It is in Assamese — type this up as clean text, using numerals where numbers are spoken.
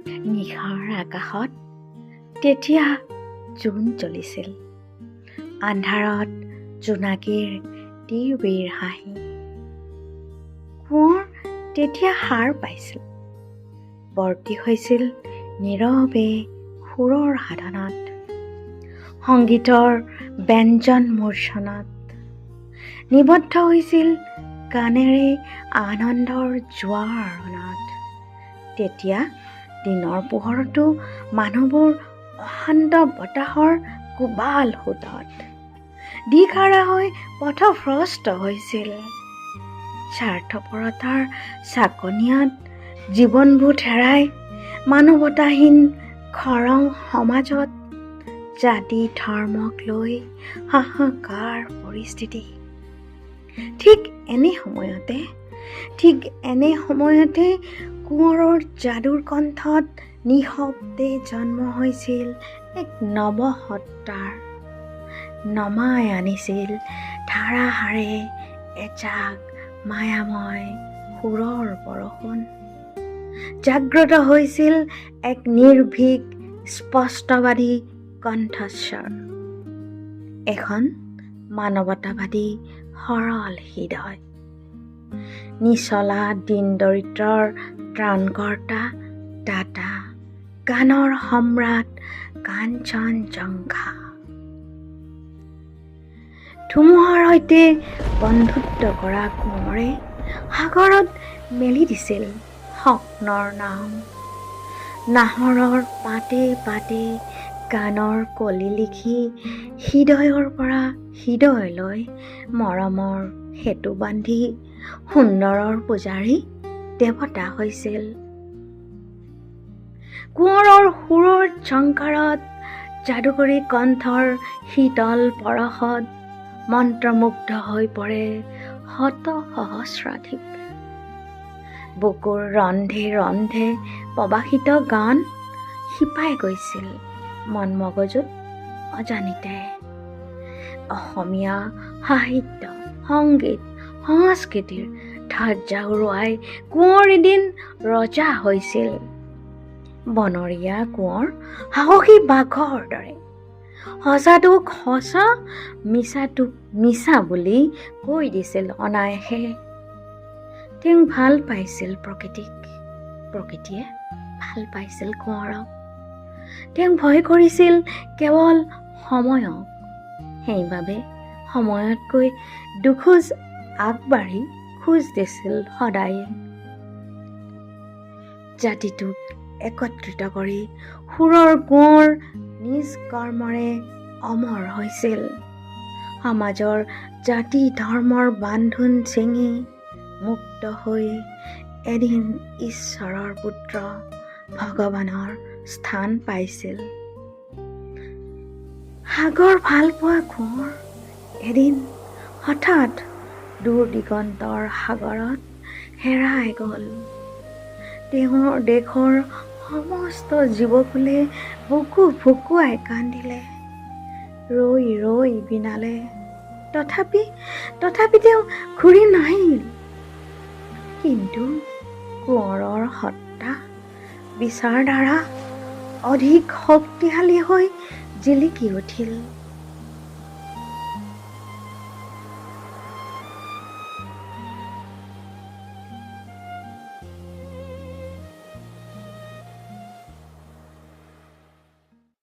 নিশাৰ আকাশত তেতিয়া জোন জ্বলিছিল, আন্ধাৰত জোনাকীৰ তিৰবিৰ হাঁহি। কোঁৱৰ তেতিয়া সাৰ পাইছিল, বৰ্তি হৈছিল নীৰৱে সুৰৰ সাধনাত, সংগীতৰ ব্যঞ্জন মূৰ্ছনাত নিবদ্ধ হৈছিল গানেৰে আনন্দৰ জোৱাৰণত। তেতিয়া দিনৰ পোহৰতো মানুহবোৰ অশান্ত বতাহৰ কোবাল সোঁতত দিশহাৰা হৈ পথভ্ৰষ্ট হৈছিল। স্বাৰ্থপৰতাৰ চাকনৈয়াত জীৱনবোধ হেৰাই মানৱতাহীন খৰং সমাজত জাতি ধৰ্মক লৈ হাহাকাৰ পৰিস্থিতি। ঠিক এনে সময়তে কোঁৱৰৰ যাদুৰ কণ্ঠত নিঃশব্দে জন্ম হৈছিল এক নৱসত্তাৰ। নমাই আনিছিল ধাৰাসাৰে এজাক মায়াময় সুৰৰ বৰষুণ। জাগ্ৰত হৈছিল এক নিৰ্ভীক স্পষ্টবাদী কণ্ঠস্বৰ, এখন মানৱতাবাদী সৰল হৃদয়। নিচলা দীন দৰিদ্ৰৰ ত্ৰাণকৰ্তা দাতা, গানৰ সম্ৰাট কাঞ্চনজংঘা। ধুমুহাৰ সৈতে বন্ধুত্ব কৰা কোঁৱৰে সাগৰত মেলি দিছিল স্বপ্নৰ নাও। নাহৰৰ পাতে পাতে গানৰ কলি লিখি হৃদয়ৰ পৰা হৃদয়লৈ মৰমৰ সেতু বান্ধি সুন্দৰৰ পূজাৰী দেৱতা হৈছিল। কোঁৱৰৰ সুৰৰ ঝংকাৰত, যাদুকৰী কণ্ঠৰ শীতল পৰশত মন্ত্ৰমুগ্ধ হৈ পৰে শত সহস্ৰাধিক। বুকুৰ ৰন্ধ্ৰে ৰন্ধ্ৰে প্ৰবাহিত গান শিপাই গৈছিল মন মগজুত অজানিতে। অসমীয়া সাহিত্য, সংগীত, সংস্কৃতিৰ ধ্বজা উৰুৱাই কোঁৱৰ এদিন ৰজা হৈছিল। বনৰীয়া কোঁৱৰ সাহসী বাঘৰ দৰে সঁচাটোক সঁচা, মিছাটোক মিছা বুলি কৈ দিছিল অনায়াসে। তেওঁ ভাল পাইছিল প্ৰকৃতিক, প্ৰকৃতিয়ে ভাল পাইছিল কোঁৱৰক। তেওঁ ভয় কৰিছিল কেৱল সময়ক, সেইবাবে সময়তকৈ দুখোজ আগবাঢ়ি খোজ দিছিল সদায়ে। জাতিটোক একত্ৰিত কৰি সুৰৰ কোঁৱৰ নিজ কৰ্মৰে অমৰ হৈছিল। সমাজৰ জাতি ধৰ্মৰ বান্ধোন ছিঙি মুক্ত হৈ এদিন ঈশ্বৰৰ পুত্ৰ ভগৱানৰ স্থান পাইছিল। সাগৰ ভাল পোৱা কোঁৱৰ এদিন হঠাৎ দূৰ দিগন্তৰ সাগৰত হেৰাই গ'ল। তেওঁৰ দেশৰ সমস্ত জীৱকুলে বুকু ভুকুৱাই কান্দিলে, ৰৈ ৰৈ বিনালে। তথাপি তেওঁ ঘূৰি নাহিল। কিন্তু কোঁৱৰৰ সত্তা, বিচাৰধাৰা অধিক শক্তিশালী হৈ জিলিকি উঠিল।